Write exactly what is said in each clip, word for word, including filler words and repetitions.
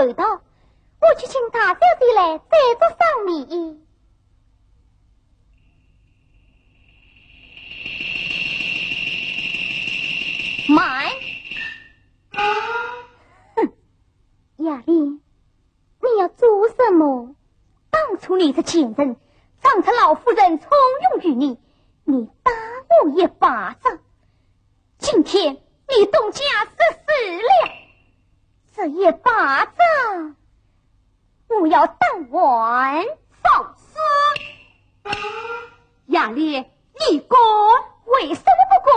味道，我去请大小姐来再做商议。慢！哼，雅丽，你要做什么？当初你这贱人，仗着老夫人重用于你，你打我一巴掌。 今天你东家失势了，这一巴掌我要打还。放肆！雅丽，你敢？为什么不敢？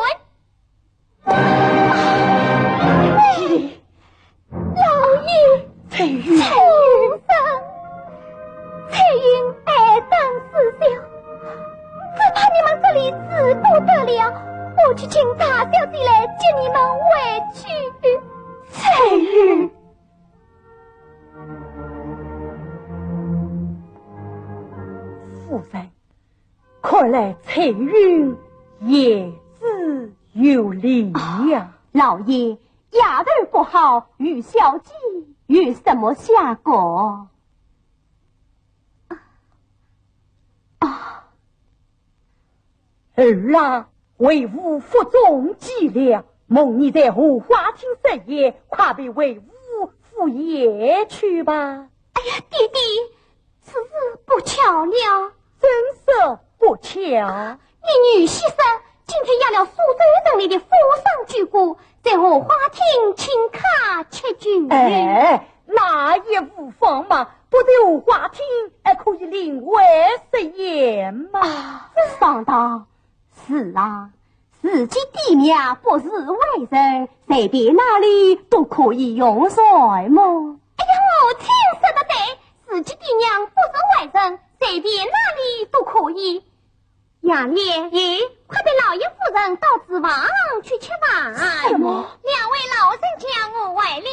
老爷，翠云。夫人，翠云爱打四小，只怕你们这里挤不得了，我去请大小姐来接你们回去。翠云。夫人，看来翠云言之有理呀。老爷，丫头不好，与小姐有什么相干？啊，儿啊，为父负重极了，蒙你在荷花厅设宴，快备为父赴宴去吧。哎呀，爹爹， 此事不巧了。怎说不巧？你女婿说，今天押了苏州城里的富商巨贾，在荷花厅请客吃酒。哎，那也无妨嘛，不在荷花厅，还可以另外设宴嘛。啊，上当。是啊，自己爹娘不是外人，随便哪里都可以用膳么。哎呀，母亲说得对，自己爹娘不是外人，随便哪里都可以。雅丽，咦？快陪老爷夫人到厨房去吃饭。什么？两位老人家饿坏了，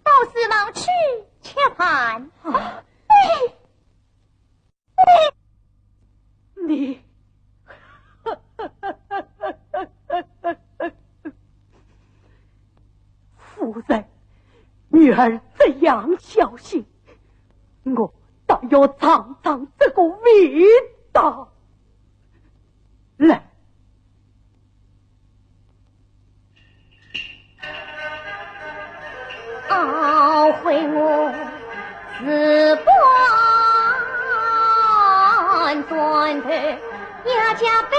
到厨房去吃饭。啊，哎。 你，夫人，女儿这样孝心，我倒要尝尝这个味道。来， 懊悔我自甘转头也加倍，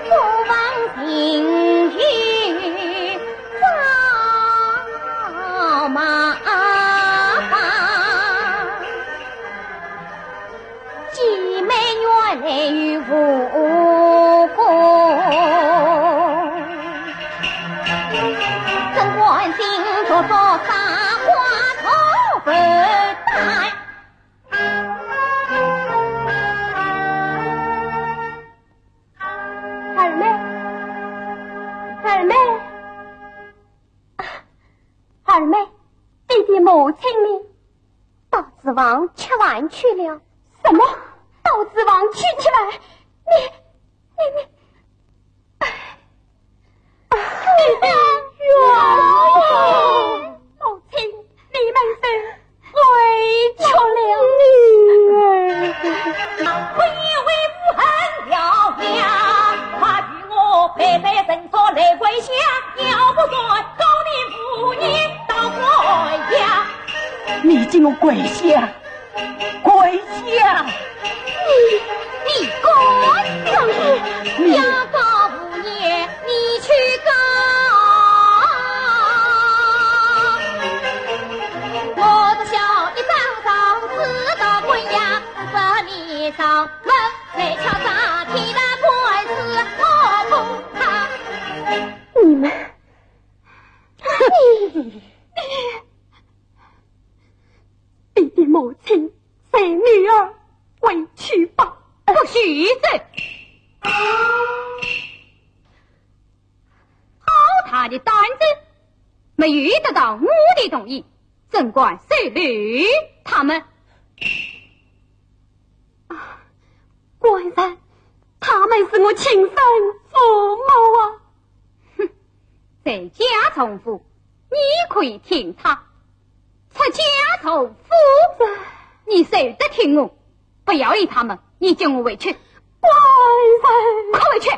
不忘情义早麻烦。 姐妹原来有无功，怎敢心作作耍花头不戴。二妹，二妹，啊，二妹，爹爹母亲呢？ 到厨房吃饭去了。什么？到厨房去吃饭？你，你，你，哎，哎，母亲，你们是委屈了你。我也为父恨了呀，快与我陪在神桌来跪下，要不然高你父你到跪呀。 你给我跪下，跪下！你，你敢？老爷，你要告无言，你去告。我只晓一张状纸到官衙，说你上门来敲诈，替他官司我不怕。你们 爹爹母亲，随女儿回去吧。不许走！好大的胆子，没有得到我的同意，怎敢收留他们？啊，官人，他们是我亲生父母啊！ 哼，在家从父，你可以听他出家投夫，你休得听我，不要理他们，你跟我回去。官人，快回去！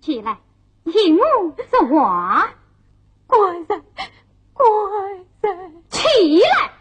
起来，听我说话。官人，官人。起来！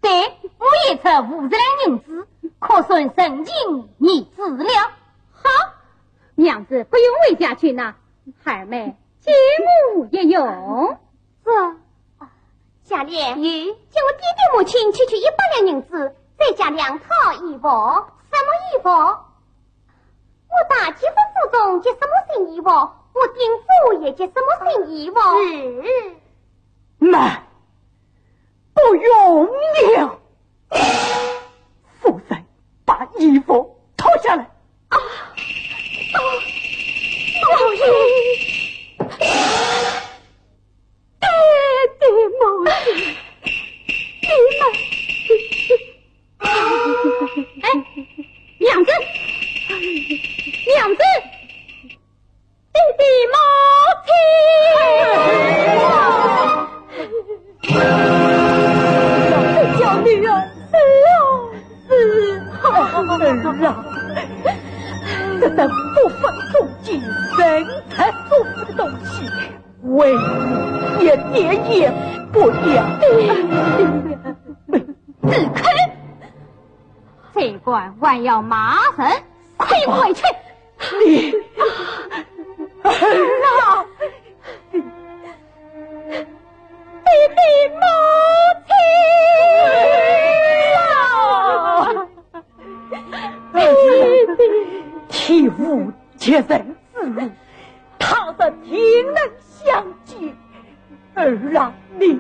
对，我也出五十两银子，可算成亲儿子了。好，娘子不用回家去拿，孩儿妹借我也用。这，啊，夏莲，咦？叫我爹爹母亲去取一百两银子，再加两套衣服。什么衣服？我大姐夫府中着什么新衣服，我丁府也着什么新衣服。嗯。慢，不用了。夫人，把衣服脱下来。啊，啊，老爷。 爹爹母亲，你们。哎，娘子，娘子，爹爹母亲。这叫女儿死啊，死啊！儿啊，这等不分忠奸、人财主义的东西， 为你一点也不了。住口！这官还要骂人，快回去！你，儿啊！爹爹母亲啊！天无绝人之路， 他日定能相见。儿啊，你，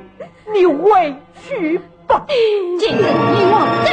你回去吧。今日你我走。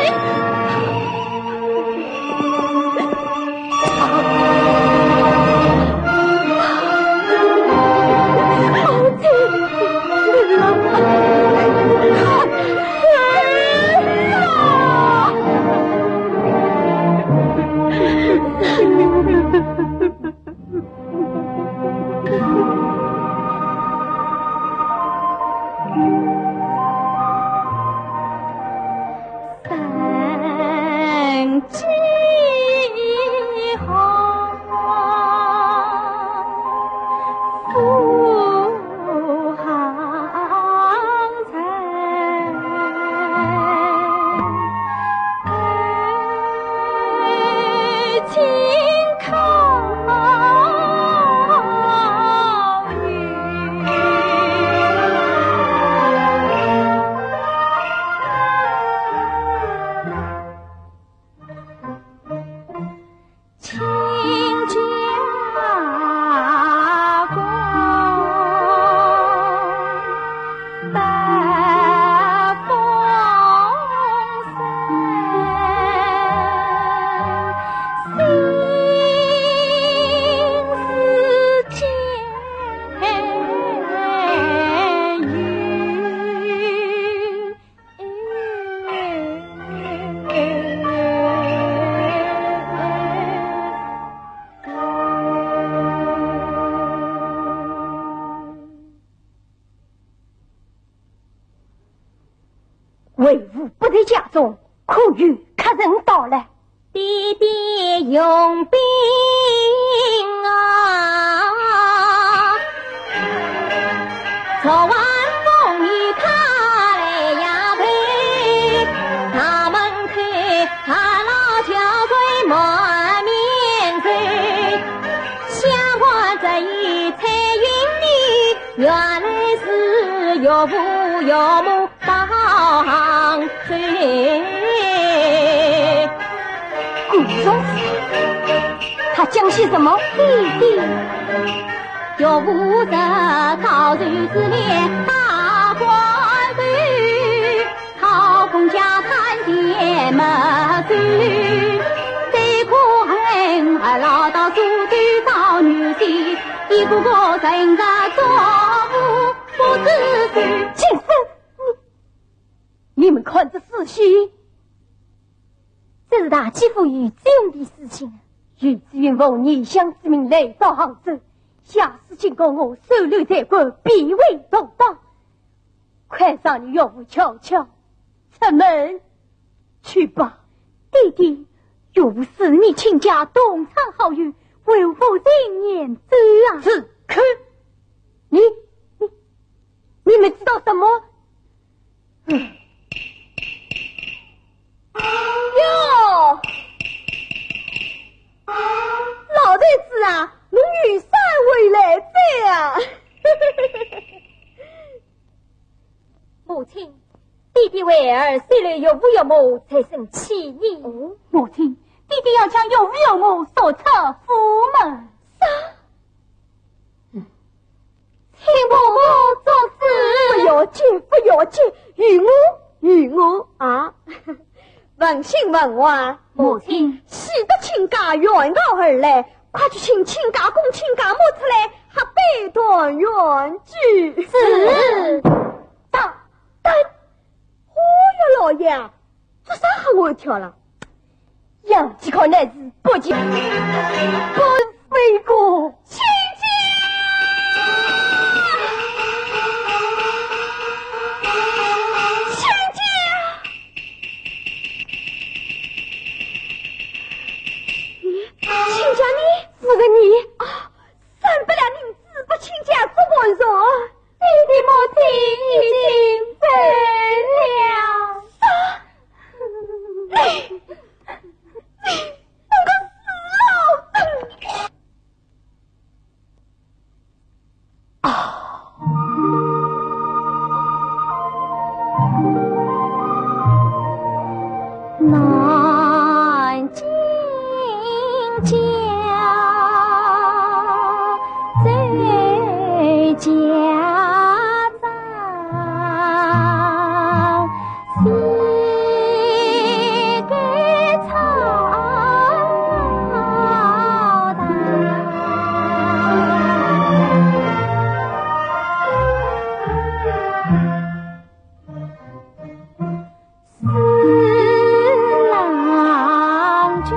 为父不在家中，可有客人到来？爹爹用兵啊，昨晚风雨他来呀飞，大门开，大老轿队满面走，想我这一猜云里，原来是岳父岳母 到杭州。古装戏，他讲些什么？爹爹，岳父这高头之列大官人，讨公家产钱没收，最可恨二老到苏州找女婿，一个个人家做不不知谁。先生， 你们看这书信，这是大姐夫与子云的书信。与子云奉异乡之命来到杭州，下书警告我收留罪犯，必为同党。快让你岳父悄悄出门去吧。爹爹，岳父是你亲家同窗好友，为父情愿走啊。住口！你，你，你们知道什么？ 哟，老头子啊，侬有啥回来哉啊？母亲，爹爹为儿收留岳父岳母才生气呢。哦，母亲，爹爹要将岳父岳母逐出府门。啥？ 请婆婆做主。不要紧，不要紧，有我，有我啊。文兴、文华，母亲。喜得亲家远道而来，快去请亲家公、亲家母出来，喝杯团圆酒。是。等，等，哦哟，老爷啊， 做啥吓我一跳了？杨继康乃是不进不飞过。亲家！亲家！你，亲家你？是个你啊！三百两银子拨亲家做盘缠。 爹爹母亲已经走了。啥？你，你，你个死老头！啊！南京 家，在家中，是个操蛋。 四郎君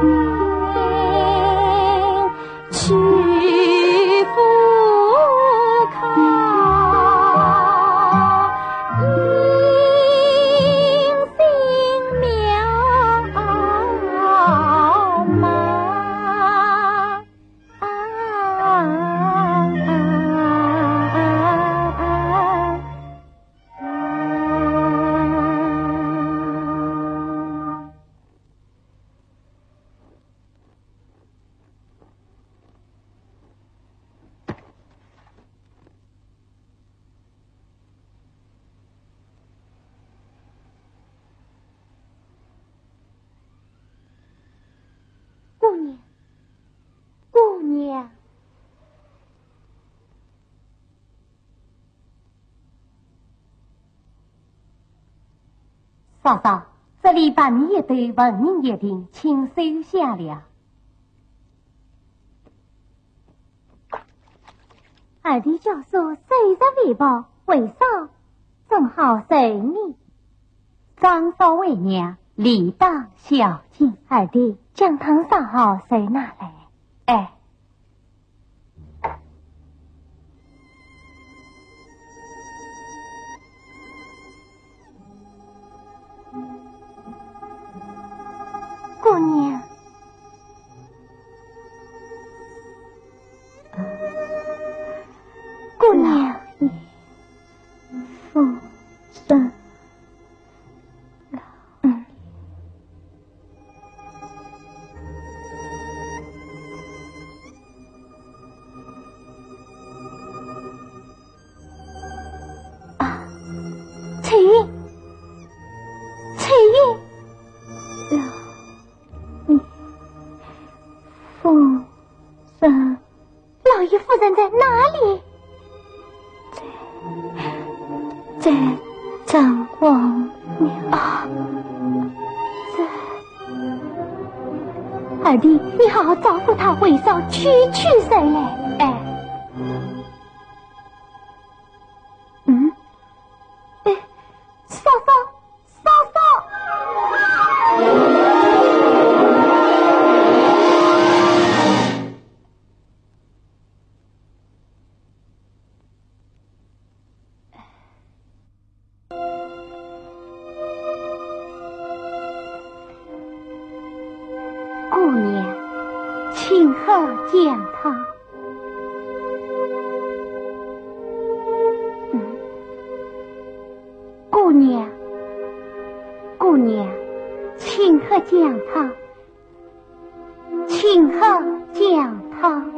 去赴考，因信渺茫。 姑娘，姑娘。 嫂嫂，这里白米一斗，纹银一锭，请收下了。二弟教唆收入为报，为嫂正好受礼。张嫂为娘，理当孝敬。二弟，姜汤烧好，随拿来。哎。姑娘，姑娘，老爷，夫人，老爷。嗯。 啊，翠云，翠云，老爷，夫人。老爷夫人在哪里？在，在张王庙。啊，这，二弟，你好好照顾她，回烧区区才来。哎。 嗯？哎，嫂嫂，嫂嫂！姑娘，请喝姜汤。 嗯。姑娘，姑娘，请喝姜汤，请喝姜汤。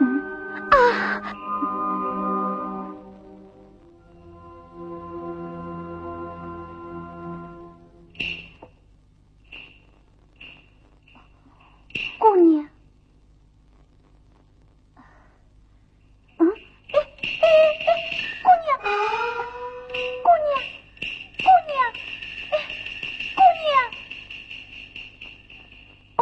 嗯，啊！ 姑娘。嗯？哎，哎，哎，姑娘，姑娘，姑娘，哎，姑娘。哦。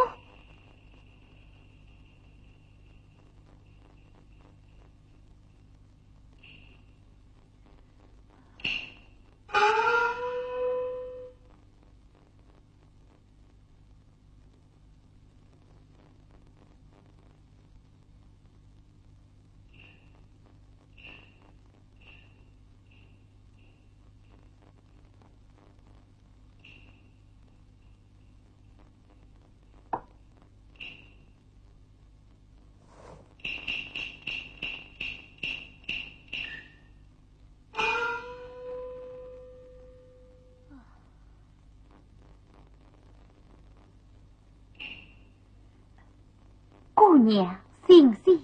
姑娘，醒醒。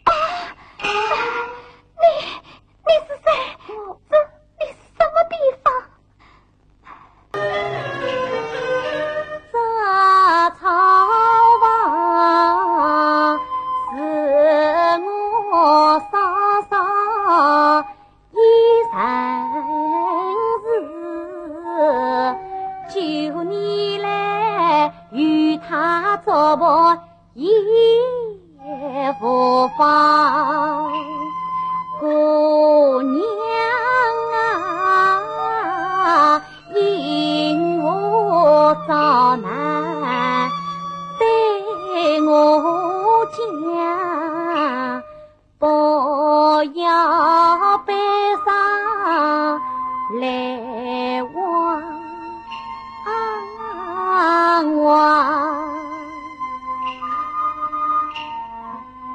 啊，你，你是谁？这，你是什么地方？这草房是我嫂嫂 一生事，九年来与她作伴也无妨。姑娘啊，因何遭难对我讲， 不要悲伤来望我。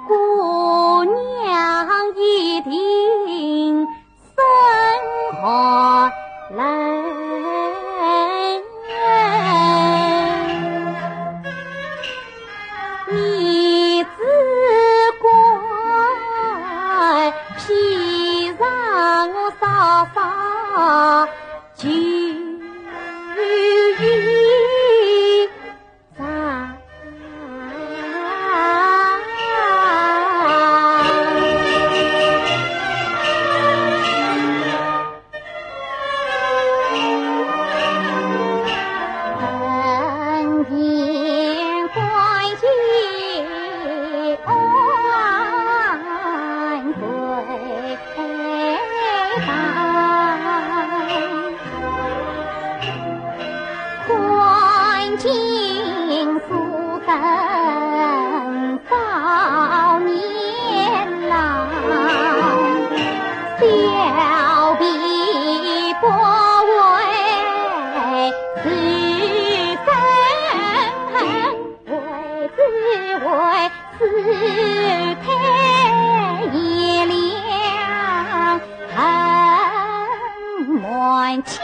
姑娘一定生寒来。 你只管披上我嫂嫂，就有伤。少年郎，小婢不为自生，为只为 世态炎凉恨满腔。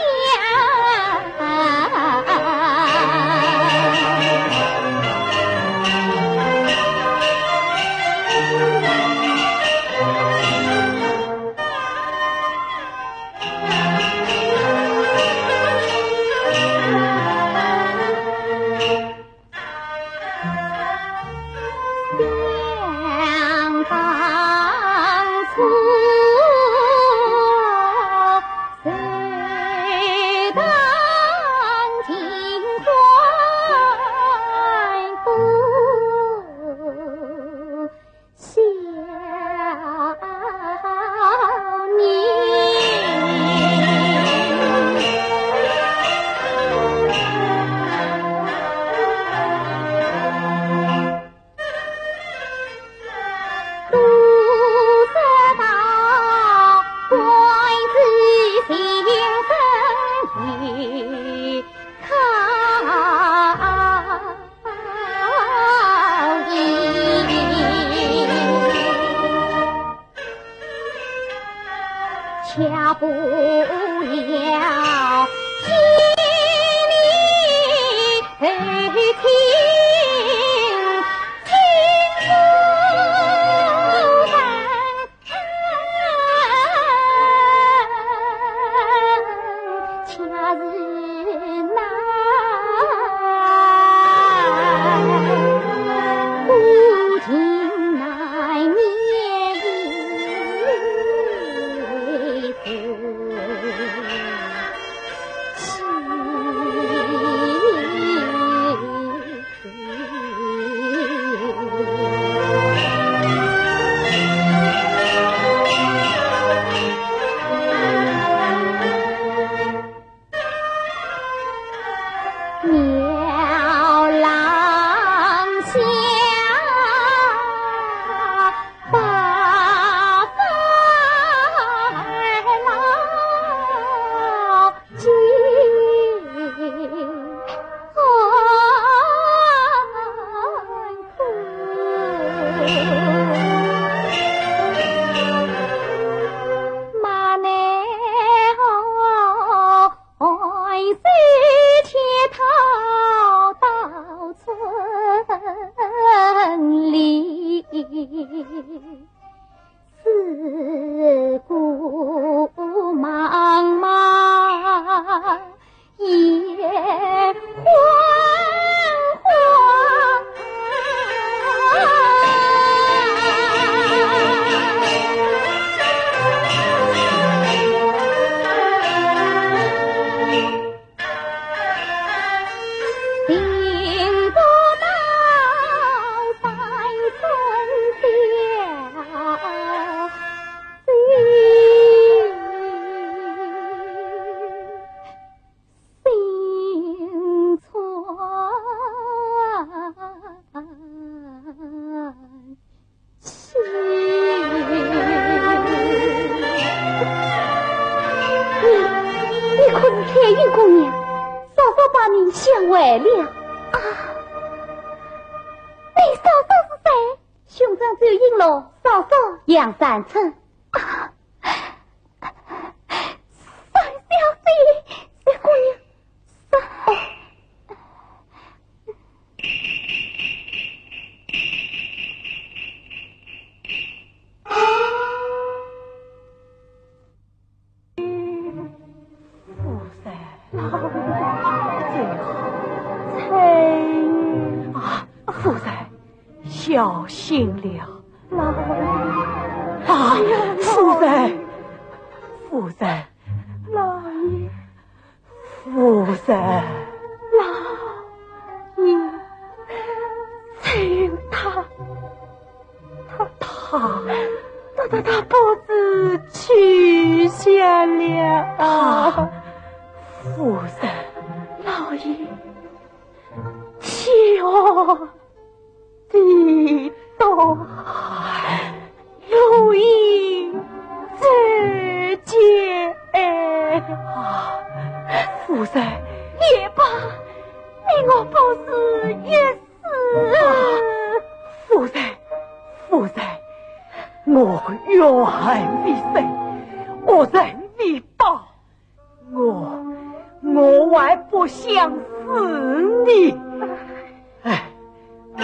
你，你看，太阴姑娘，嫂嫂把你想坏了。啊，你嫂嫂是谁？兄长周应龙，嫂嫂杨三春。啊，三小姐，小姑娘，三……夫人。最好。翠……啊，夫人，小心了。老爷。啊，夫人，夫人。老爷。 夫人。老爷，只有他，他，他，他，他，他不知去向了啊。他，夫人。老爷，救我！啊，夫人。也罢，你我不死也死。啊，夫人，夫人，我怨恨未深，恶人未报，我，我还不想死呢。哎。哎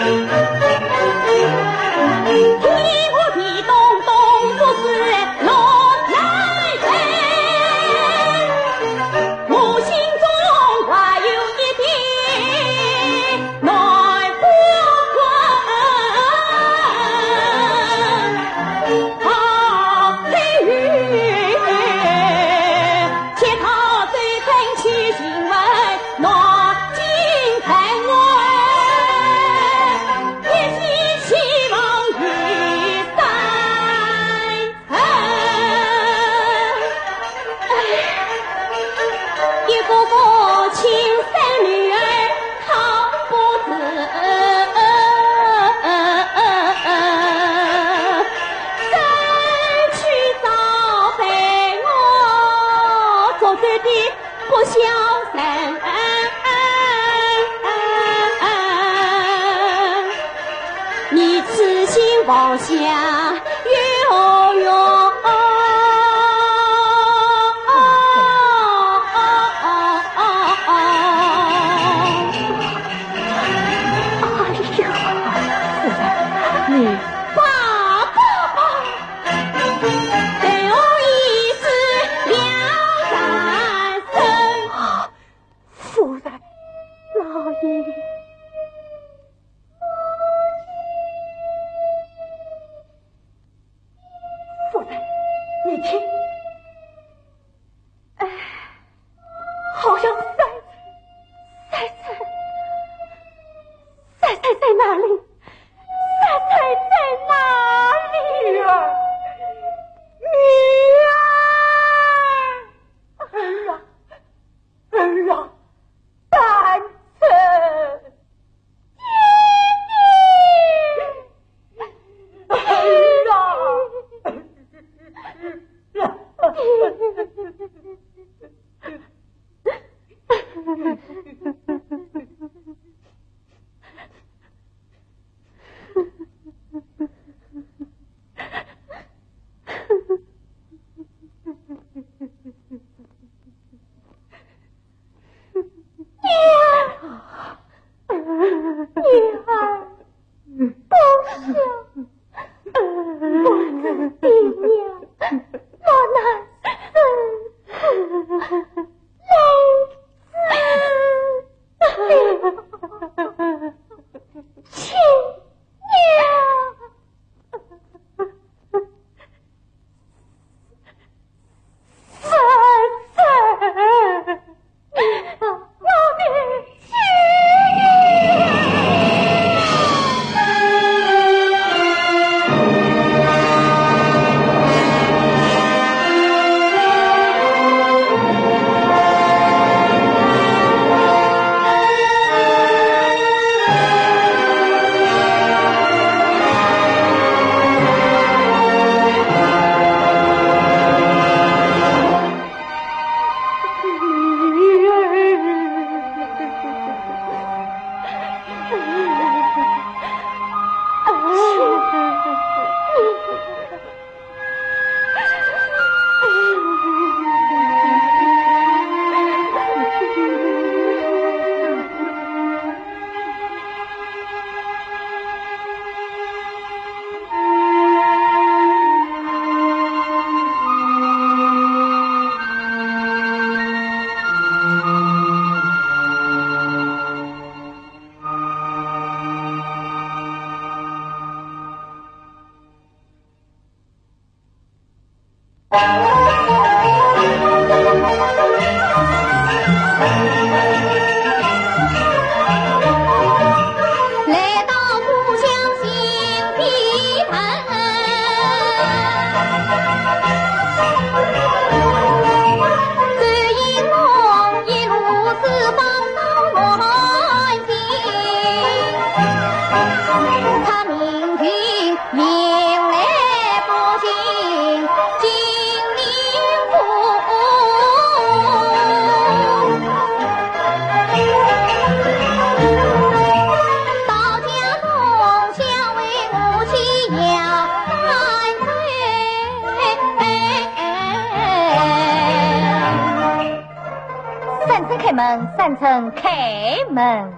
呀，夫人，你……罢罢罢，待我一死两三生。啊，夫人。老爷。开门，三春，开门。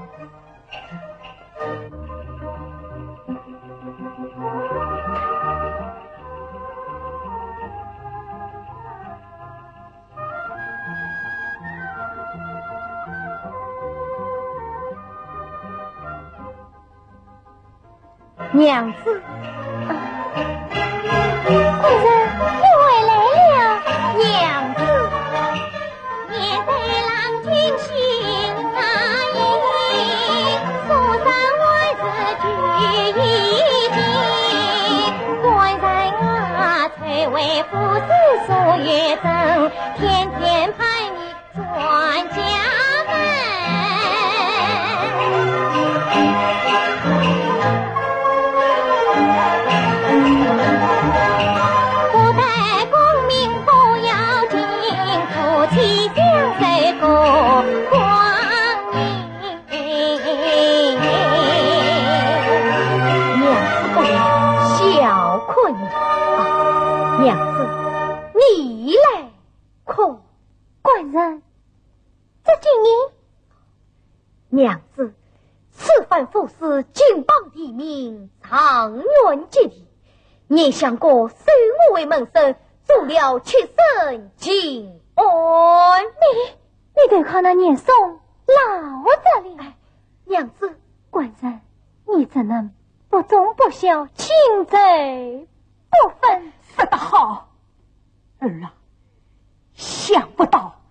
娘子。官人，你回来了。娘子。 娘子不要小看你啊，娘子，你来看。官人，这金印。娘子，此番府司金榜题名，状元及第，你想过收我为门生，做了七省巡按。你，你都看那年岁老得了。哎，娘子。官人，你怎能不忠不孝，轻贼不分？说得好，儿啊，想不到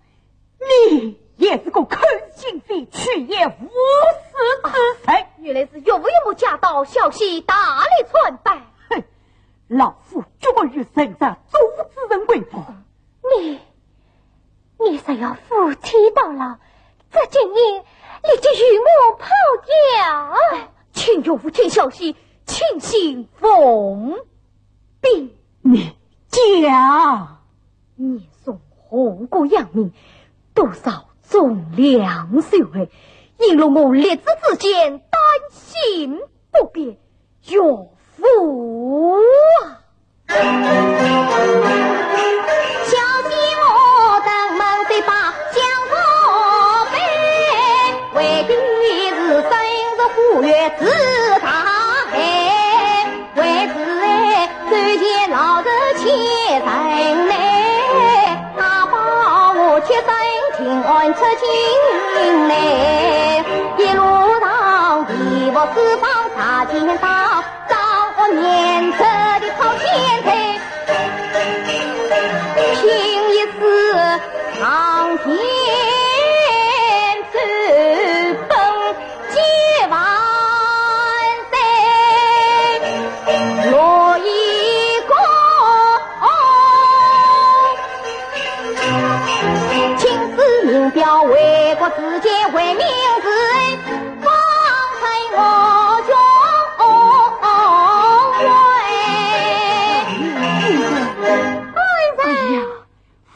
你也是个口是心非、去也无实之人。啊，原来是岳父岳母驾到，小婿大礼参拜。哼，老夫绝不与人家做主人为父。你，你若要夫妻到老，这金印立即与我抛掉。哎，请岳父、请小婿，请行奉禀。你讲。严嵩何故扬名，多少忠良秀才，因了我立志之间，担心不便，岳父啊。 哎呀，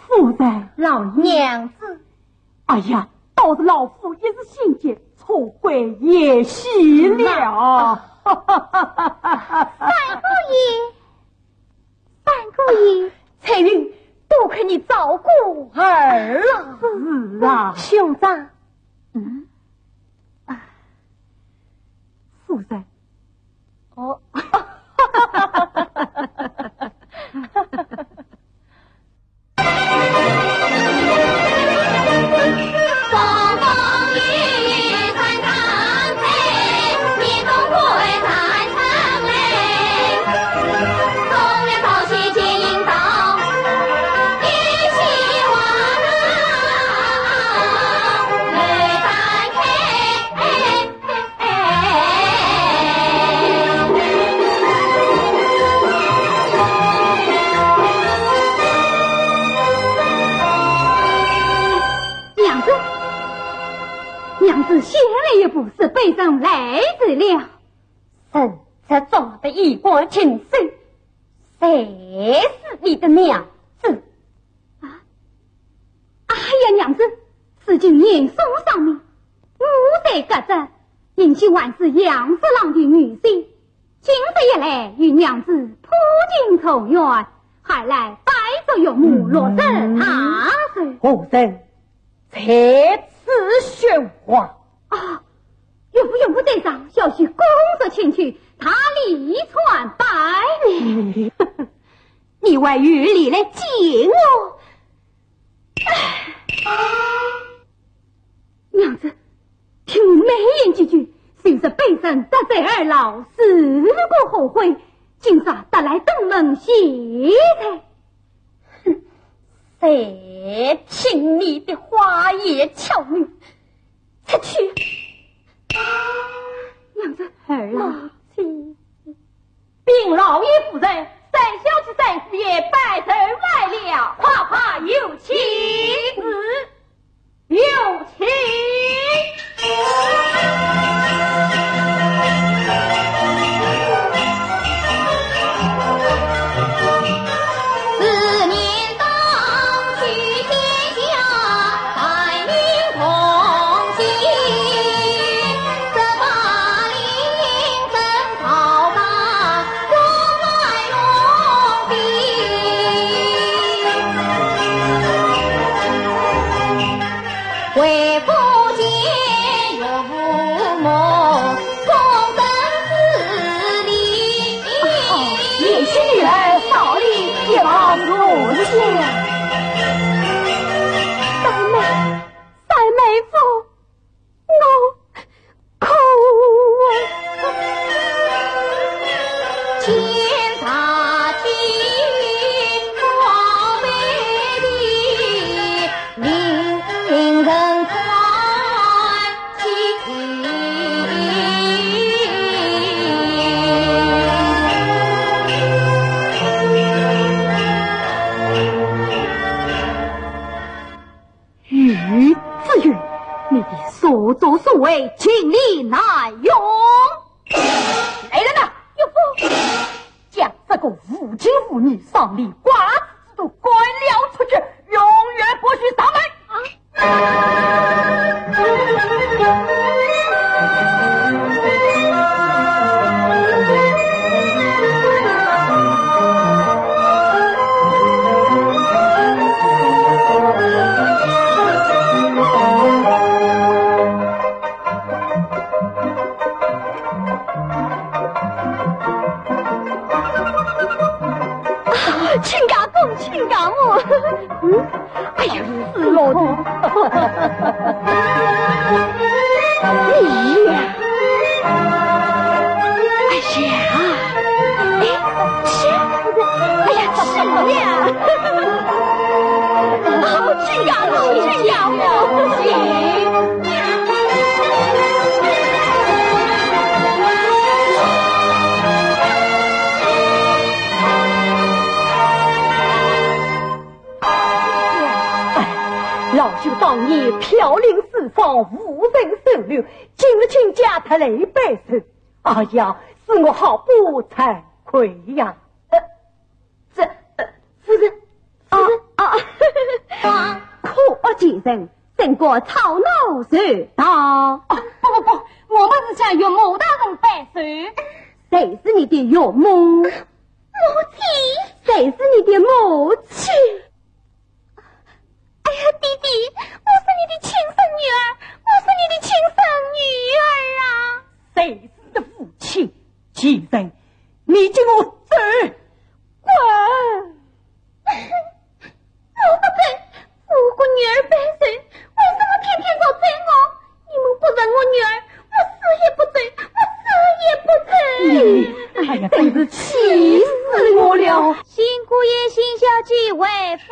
夫人。老爷。娘子。哎呀，倒是老夫一时心急，错怪贤婿了。三姑爷，三姑爷。啊，翠云，多亏你照顾儿啊。是啊。兄长。嗯？啊。夫人。哦。娘子，娘子，醒来一步，是被人来着了。人这装得衣冠禽兽，谁是你的娘子？啊？ 哎呀，娘子，如今严嵩丧命，我在隔壁，人家还是杨四郎的女婿，今日一来与娘子破镜重圆，还来拜祝岳母六十大寿。何人在此子宣王。啊，岳父岳母在上，小婿恭祝千秋，大礼参拜。你还有理来见我？唉。 娘子，听你美言几句，就是卑人得罪二老，事过后悔，今朝特来登门谢罪。哼，谁听你的花言巧语？出去！娘子，二老。母亲。 禀老爷夫人，三小姐、三府爷拜寿来了，快快有请。有请。贤婿女儿少礼，也望容谢。三妹，三妹夫， 我苦啊！于子云，你的所作所为，情理难容。来人呐，岳父，将这个无情无义、上里挂子之徒赶了出去，永远不许上门。啊！ 亲家公，亲家母。嗯，哎呀，死老头。你呀，哎呀，哎，去，哎呀，去呀。哦，亲家母，亲家母。 哎，老朽当年飘零四方，无人收留，今日亲家特来拜寿。哎呀，是我好不惭愧呀。呃，这，呃，夫人，夫人。啊，啊。可恶贱人，真个吵闹热闹。哦，不，不，不，我们是向岳母大人拜寿。谁是你的岳母？ 母亲。谁是你的母亲？哎呀，爹爹，我是你的亲生女儿，我是你的亲生女儿啊！谁是你的父亲？贱人，你给我走！滚！我不走， 我个女儿拜寿，为什么偏偏要走我？你们不认我女儿，我死也不走，我死也不走。哎呀，真是气死我了！新姑爷、新小姐回府。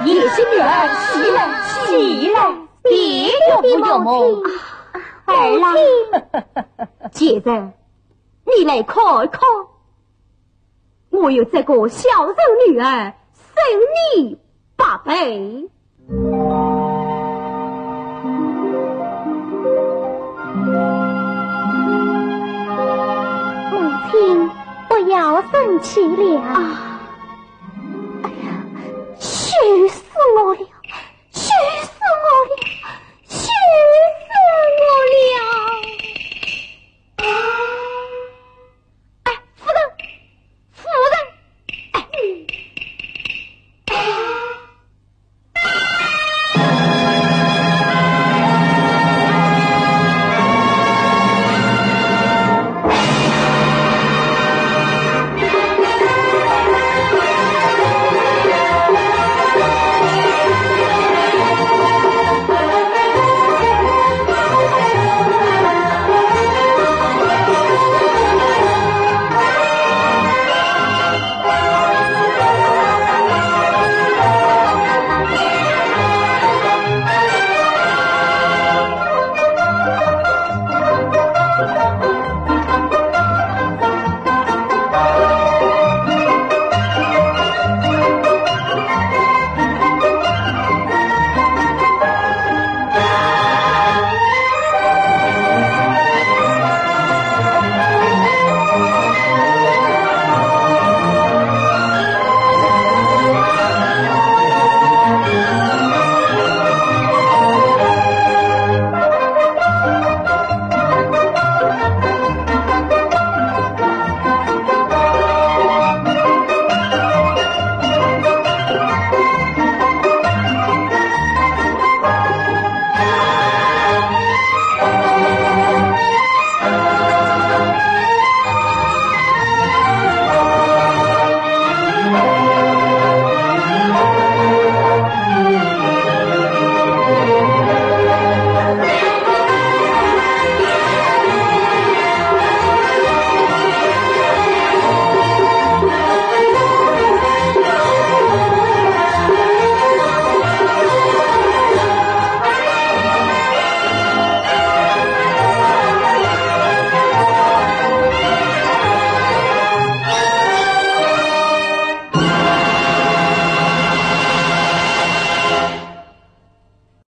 贤婿女儿，起来，起来。 爹爹，母亲。儿啊，贱人，你来看看，我有这个孝顺女儿，胜你百倍。母亲，不要生气了。啊，哎呀，许仙！